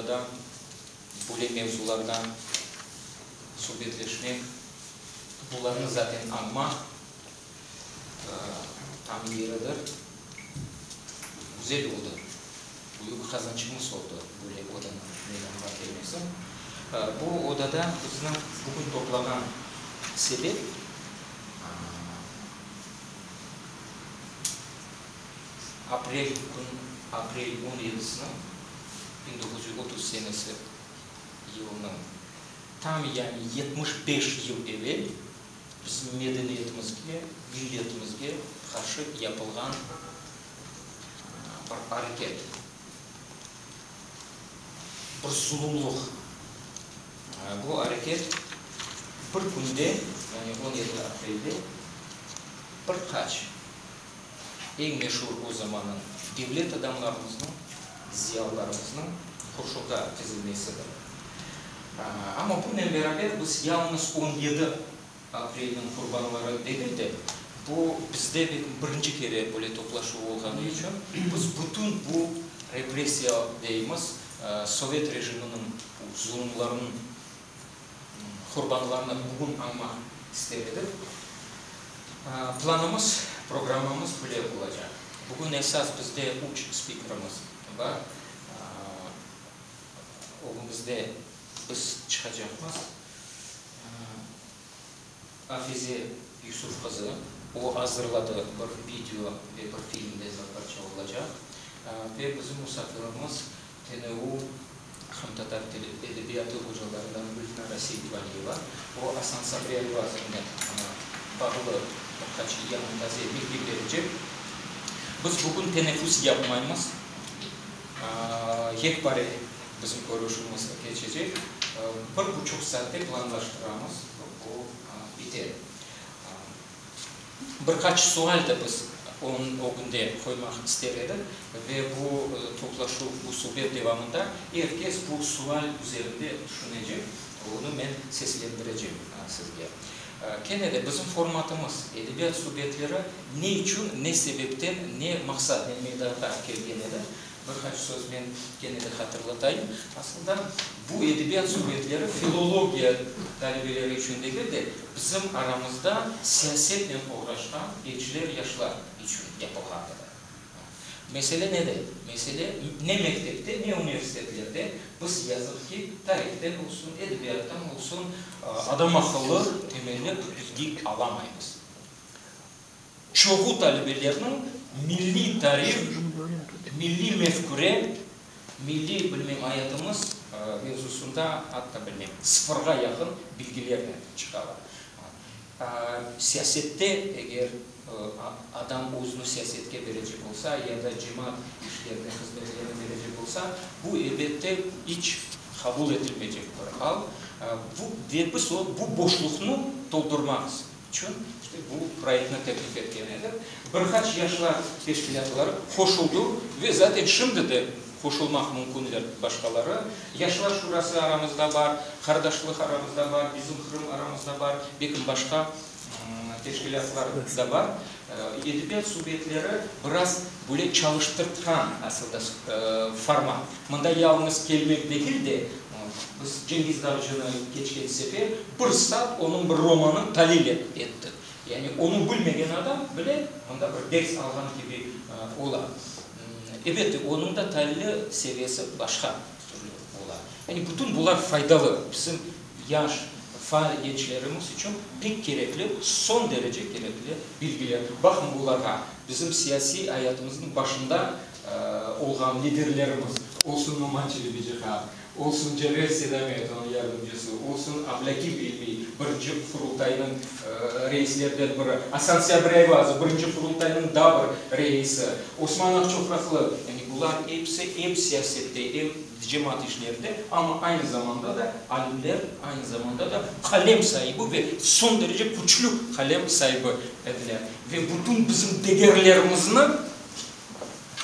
odada böyle mevzularda subetleşmek, bularnı zaten añmaq tam yeridir. Güzel oldı, büyük qazançımız oldı böyle odanıñ meydanğa kelmesi. Bu odada bizni bugün toplağan sebep, aprel kün, aprel on yedisiniñ, 1930 senesi yılınıñ, tam yani 75 yıl evel bizim medeniyetimizge, milletimizge qarşı yapılğan bir areket, bir zulumlıq. Bu areket bir künde, yani 17 aprelde bir qaç eñ meşur o zamannıñ devlet adamlarımıznıñ, ziyalılarımıznıñ qurşunğa tizilmesidir. Amma bunen beraber biz yalıñız 17 aprelniñ qurbanları degil de, bu bizde birinci kere böyle toplaşuv olğanı içün biz bütün bu repressiya deymiz, sovet rejiminiñ zulumlarınıñ qurbanlarını bugün añmaq ister edik. Planımız, programmamız böyle olacaq. Bugün esas bizde üç spikerimiz bar. Ögümizde biz çıqacaqmız. Afize Yusuf qızı, o azırladı bir video ve bir film de parça olacaq. Ve bizim musafirimiz TNU qırımtatar tili, edebiyatı ocalarından Gülnara Seyitvaliyeva, o Asan Sabri Ayvazovnen bağlı bir qaç yañı taze bilgi berecek. Biz bugün teneffüs yapmaymız, yekpare bizim körüşüvimiz keçecek, bir buçuq saatte planlaştıramız, o biter. Bir qaç sual da biz onıñ ögünde qoymaq ister edik ve bu toplaşuv, bu subet devamında er kes bu sual üzerinde tüşünecek, onı men seslendirecem sizge. Kene de bizim formatımız, edebiyat subetleri ne içün, ne sebepten, ne maqsadnen meydanğa kelgen edi, Bir qaç söz men kene de hatırlatayım. Aslında, bu edebiyat subetleri filologiya talebeleri içün degil de, bizim aramızda siyasetnen oğraşqan gençler, yaşlar içün yapılğan edi. Mesele nede? Mesele, ne mektepte, ne universitetlerde biz, yazıq ki, tarihten olsun, edebiyattan olsun, adamaqıllı temelli bilgi alamaymız. Çoğu talebelerniñ milliy tarih, milliy mefküre, milliy, bilmem, ayatımız mevzusında atta, bilmem, sıfırğa yaqın bilgilernen çıqalar. Siyasette eger adam özüni siyasetke berecek olsa ya da cemaat işlerine, hızmetlerine berecek olsa, bu, elbette, iç qabul etilmeycek bir al. Bu, ve biz o, bu boşluqnı toldurmaq içün işte bu proyektni teklif etken edik. Bir qaç yaşlar teşkilâtları qoşuldı ve zaten şimdi de qoşulmaq mümkünler başqaları. Yaşlar şurası aramızda bar, Qardaşlıq aramızda bar, Bizim Qırım aramızda bar, belkim başqa teşkilâtlar da bar. Edebiyat subetleri biraz böyle çalıştırtqan asılda format. Mında yalıñız kelmek degil de, biz Cengiz Dağcını keçken sefer bir saat onıñ bir romanın talil ettik. Yani onı bilmegen adam bile mında bir ders alğan kibi ola. Ebet, onıñ da talili seviyesi başqa türlü ola. Yani bütün bular faydalı, bizim yaş, faal gençlerimiz içün pek kerekli, soñ derece kerekli bilgiler. Baqıñ bularğa, bizim siyasiy ayatımıznıñ başında olğan liderlerimiz, olsun Noman Çelebicihan, olsun Cafer Seydamet, onıñ yardımcısı, olsun Ablâkim İlmiy, birinci Qurultaynıñ reislerden biri, Asan Sabri Ayvazov, birinci Qurultaynıñ daa bir reisi, Osman Aqçoqraqlı, yani bular episi em siyasette, em cemaat işlerinde, amma aynı zamanda da alimler, aynı zamanda da qalem saibi ve soñ derece küçlü qalem saibi ediler. Ve bütün bizim degerlerimizni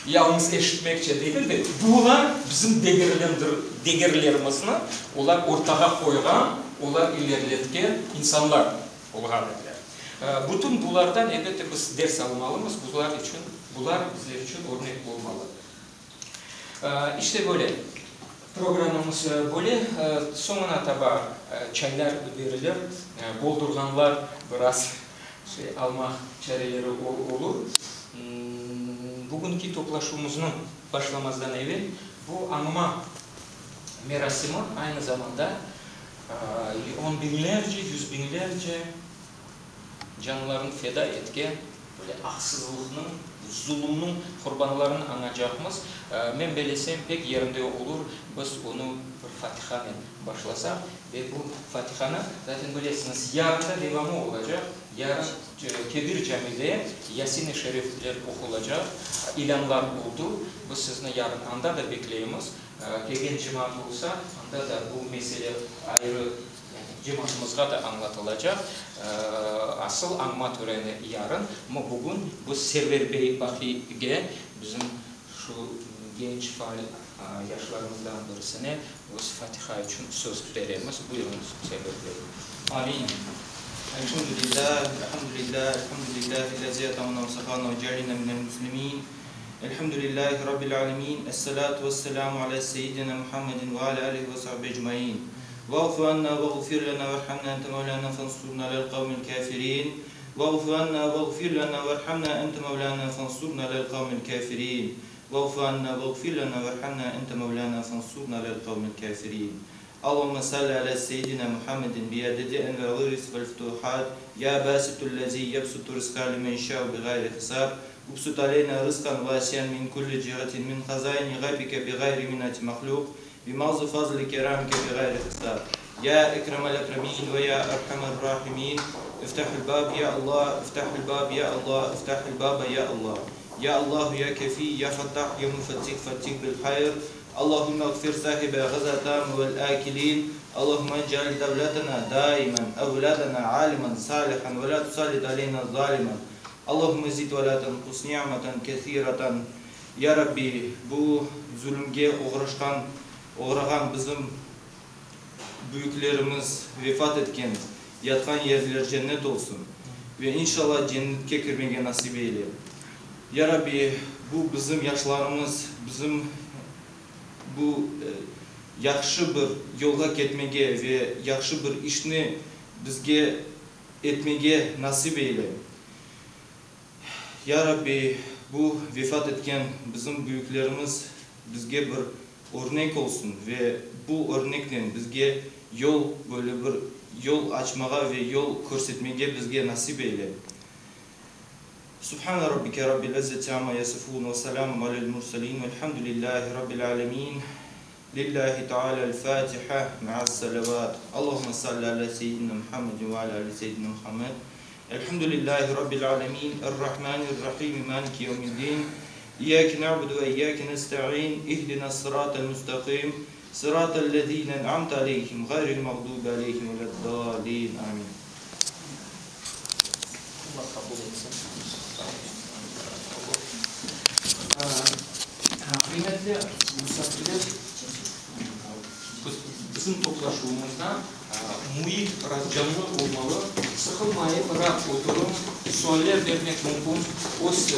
yalıñız eşitmekçe degil de, bular bizim degerlerimizni olar ortağa qoyğan, olar ilerletken insanlar olğan ediler. Bütün bulardan, elbette, biz ders almalımız, bular içün, bular bizler içün örnek olmalı. İşte böyle. Programmamız böyle, soñuna taba çaylar berilir, boldurğanlar biraz şey almaq çareleri olur. Bugünki toplaşuvımıznıñ başlamazdan evel bu añma merasimi aynı zamanda on biñlerce, yüz biñlerce canlarını feda etken böyle aqsızlıqnıñ, zulumnıñ qurbanlarını añacaqmız. Men bellesem, pek yerinde olur, biz onı bir fatihanen başlasaq ve bu fatihanı, zaten bilesiñiz, yarın da devamı olacaq, yarın Kebir camide Yasin-i şerifler oqulacaq, ilânlar oldu, biz sizni yarın anda da bekleymiz, kelgen cemaat olsa, anda da bu mesele ayrı Cemaatımızğa da añlatılacaq. Asıl añma töreni yarın, amma bugün biz Server bey Baqiyge, bizim şu genç faal yaşlarımızdan birisine biz fatiha içün söz beremiz. Buyurıñız, Server bey. Amin. Elhamdülillah, elhamdülillah, elhamdülillahi'llezî et'amena ve sekâna ve cealena minel müslimîn. Elhamdülillahi Rabbil alemin, Es-salatu ves-selamu ala seyyidina Muhammedin ve ala alihi ve sahbihi ecmain. Va'fu anna veğfir lena verhamna ente mevlana fensurna alel kavmil kafirin. Va'fu anna veğfir lena verhamna ente mevlana fensurna alel kavmil kafirin. Va'fu anna veğfir lena verhamna ente mevlana fensurna alel kavmil kafirin. Allahümme salli ala seyyidina Muhammedin biadedi enva'ir rizq vel futuhat, ya basitu'l-lezi yebsutu rizqa limen yeşâ'u biğayri hisab, ubsut aleyna rizqan vasian min kulli cihetin min hazaini ğaybike biğayri minnati mahlûq, bimazı fazli keramike biğayri hisab. Ya ekremel ekremin ve ya erhamer rahimin, iftahil bab ya Allah, iftahil bab ya Allah, iftahil baba ya Allah. Ya Allahu ya kefi, ya fattah, ya müfettih, fettih bil hayr, Allahümme iğfir sahibe haza ta'am vel akilin, Allahümme ec'al devletena daimen, evladena alimen salihan ve la tusallit aleyna zalimen, Allahümme zid ve la tenkus ni'meten kesireten, Ya Rabbi, bu zulümge oğraşqan, oğrağan bizim büyüklerimiz vefat etken, yatqan yerleri cennet olsun ve inşallah cennetke kirmege nasip eyle. Ya Rabbi, bu bizim yaşlarımız, bizim bu yahşı bir yolğa ketmege ve yahşı bir işni bizge etmege nasip eyle. Ya Rabbi, bu vefat etken bizim büyüklerimiz bizge bir örnek olsun ve bu örneknen bizge yol, böyle bir yol açmağa ve yol körsetmege bizge nasip eyle. Subhane Rabbike Rabbil izzeti amma yasifun ve selamun alel murselin velhamdülillahi Rabbil alemin. Lillahi Teala'l Fatiha ma'as salavat. Allahümme salli ala seyyidina Muhammedin ve ala ali seyyidina Muhammed. Elhamdülillahi Rabbil alemin. Errahmanirrahim. Maliki yevmiddin. İyyâke na'budu ve iyyâke nesta'in. İhdinas sıratal müstakim. Sıratal lezîne en'amte aleyhim gayril mağdubi aleyhim veleddâlin. Amin. Allah qabul etsin. Qıymetli musafirler, bizim toplaşuvımızda müit biraz canlı olmalı, sıqılmayıp raat oturıñ, sualler bermek mümkün, öz,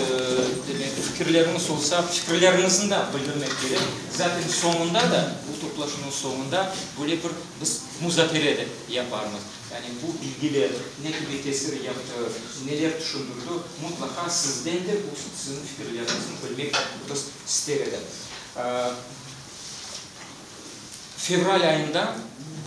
demek, fikirleriñiz olsa, fikirleriñizni de bildirmek kerek. Zaten soñunda da, bu toplaşuvnıñ soñunda böyle bir biz muzakere de yaparmız. Yani bu bilgiler ne kibi tesir yaptı, neler tüşündirdi, mutlaqa sizden de bu siziñ fikirleriñizni bilmek biz ister edik. Fevral ayında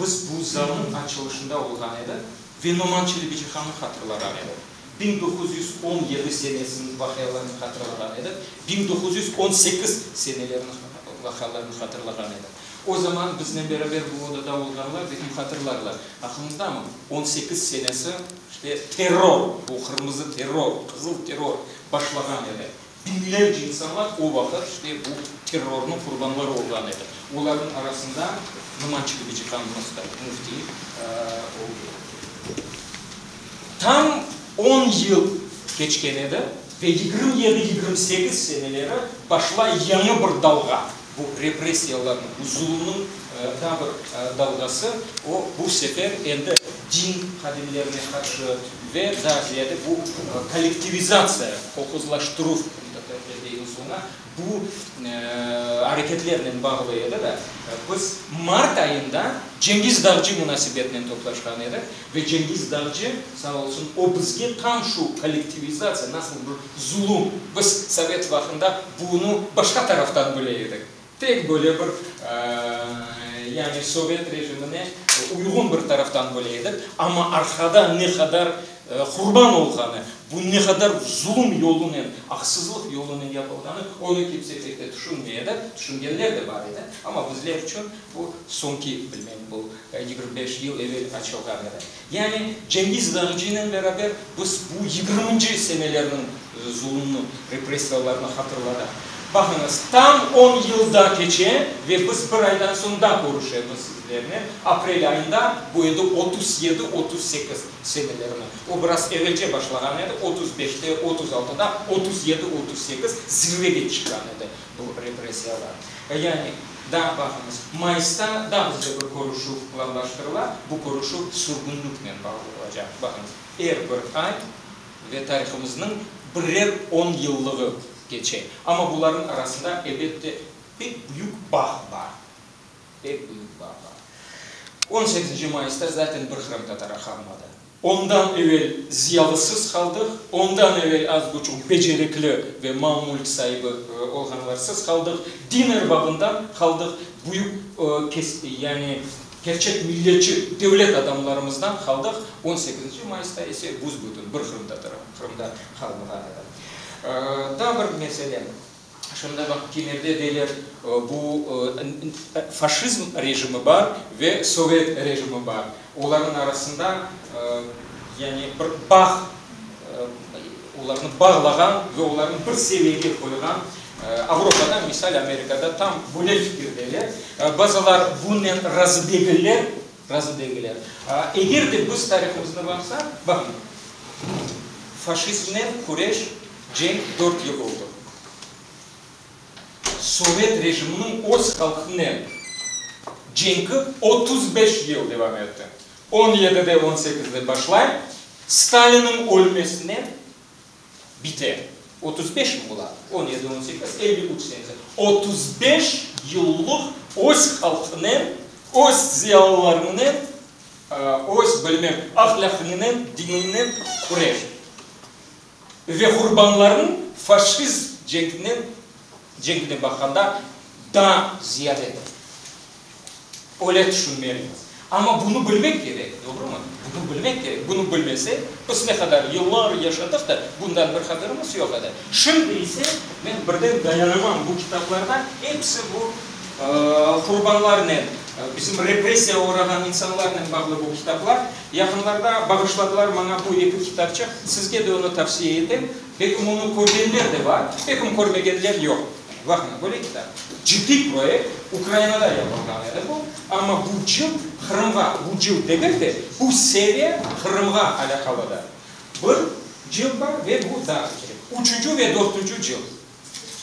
biz bu zalnıñ açılışında olğan edik ve Noman Çelebicihannı hatırlağan edik. 1917 senesiniñ vaqialarını hatırlağan edik, 1918 seneleriniñ vaqialarını hatırlağan edik. O zaman biznen beraber bu odada olğanlar belki hatırlarlar. Aqlıñızdamı, on sekiz senesi, işte, terror, bu qırmızı terror, qızıl terror başlağan edi. Biñlerce insanlar o vaqıt, işte, bu terrornıñ qurbanları olğan edi. Olarnıñ arasında Noman Çelebicihanımız da, müfti, oldı. Tam on yıl keçken edi ve 27, 28 seneleri başlay yañı bir dalğa. Bu repressiyalarnıñ, bu zulumnıñ daa bir dalğası, o, bu sefer endi din hadimlerine qarşı ve daa ziyade bu kollektivizatsiya, kolhozlaştıruv, qırımtatarca deymiz oña, Bu areketlernen bağlı edi da, biz mart ayında Cengiz Dağcı munasebetinen toplaşqan edik ve Cengiz Dağcı, sağ olsun, o bizge tam şu kollektivizatsiya, nasıl bir zulum, biz sovet vaqtında bunı başqa taraftan bile edik, tek böyle bir, yani sovet rejimine uyğun bir taraftan bile edik, amma arqada ne qadar qurban olğanı, bu ne qadar zulum yolunen, aqsızlıq yolunen yapılğanı, onı kimse pek de tüşünmey edi, tüşüngenler de bar edi, amma bizler içün bu soñki, bilmem, bu 25 yıl evel açılğan edi. Yani Cengiz Dağcınen beraber biz bu yigirminci senelerniñ zulumnı, repressiyalarnı hatırladıq. Baqıñız, tam on yıl da keçe ve biz bir aydan soñ da körüşemiz sizlernen, aprel ayında, bu endi 37, 38 senelerini. O biraz evelce başlağan edi, 35-te, 36-da, 37, 38 zirvege çıqqan edi bu repressiyalar. Yani, daa baqıñız, mayısta da bizde bir körüşüv planlaştırıla, bu körüşüv sürgünliknen bağlı olacaq. Baqıñız, er bir ay ve tarihımıznıñ birer on yıllığı keçe. Amma bularnıñ arasında, elbette, pek büyük bağ bar. Pek büyük bağ bar. 18 mayısta zaten bir qırımtatarı qalmadı. Ondan evel ziyalısız qaldıq, ondan evel az buçuq becerikli ve mal-mülk saibi olğanlarsız qaldıq, din erbabından qaldıq, büyük, yani kerçek milletçi devlet adamlarımızdan qaldıq, 18 mayısta ise büs-bütün bir qırımtatarı Qırımda qalmağan edi. Daa bir mesele. Şimdi baq, kimerde deyler, bu faşizm rejimi bar ve sovet rejimi bar. Olarnıñ arasında, yani bir bağ, olarnı bağlağan ve olarnı bir seviyege qoyğan, Avropada, misal, Amerikada tam böyle fikirdeler. Bazılar bunen razı degiller, razı degiller. Eger de biz tarihımıznı baqsaq, baqıñ, faşizmnen küreş, cenk dört yıl oldı. Sovet rejiminiñ öz halqınen cenki 35 yıl devam etti. 17-de, 18-de başlay, Stalinniñ ölmesinen bite. 35 mi ola? 17, 18, 53 senesi. 35 yıllıq öz halqınen, öz ziyalılarınen, öz, bilmem, ahlâqınen, dininen küreş. Ve qurbanlarnıñ faşist cenkinen, cenkine baqqanda daa ziyadedir. Öyle tüşünmelimiz. Amma bunı bilmek kerek, doğrumı? Bunı bilmek kerek. Bunı bilmesek, biz ne qadar yıllar yaşadıq da, bundan bir haberimiz yoq edi. Şimdi ise men birden dayanamam bu kitaplarda, episi bu qurbanlarnen, bizim repressiyağa oğrağan insanlarnen bağlı bu kitaplar. Yaqınlarda bağışladılar maña bu eki kitapçıq, sizge de onı tavsiye etem. Belkim onı körgenler de bar, belkim körmegenler yoq. Baqıñ, böyle kitap. Ciddiy proyekt, Ukrainada yapılğan edi bu, amma bu cılt Qırımğa, bu cılt degil de, bu seriya Qırımğa alâqalı da. Bir cılt bar ve bu daa üçünci ve dörtünci cılt.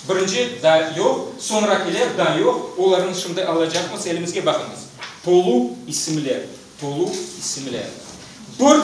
Birinci daa yoq, soñrakiler daa yoq, olarnı şimdi alacaqmız elimizge, baqıñız, tolu isimler, tolu isimler. Bir.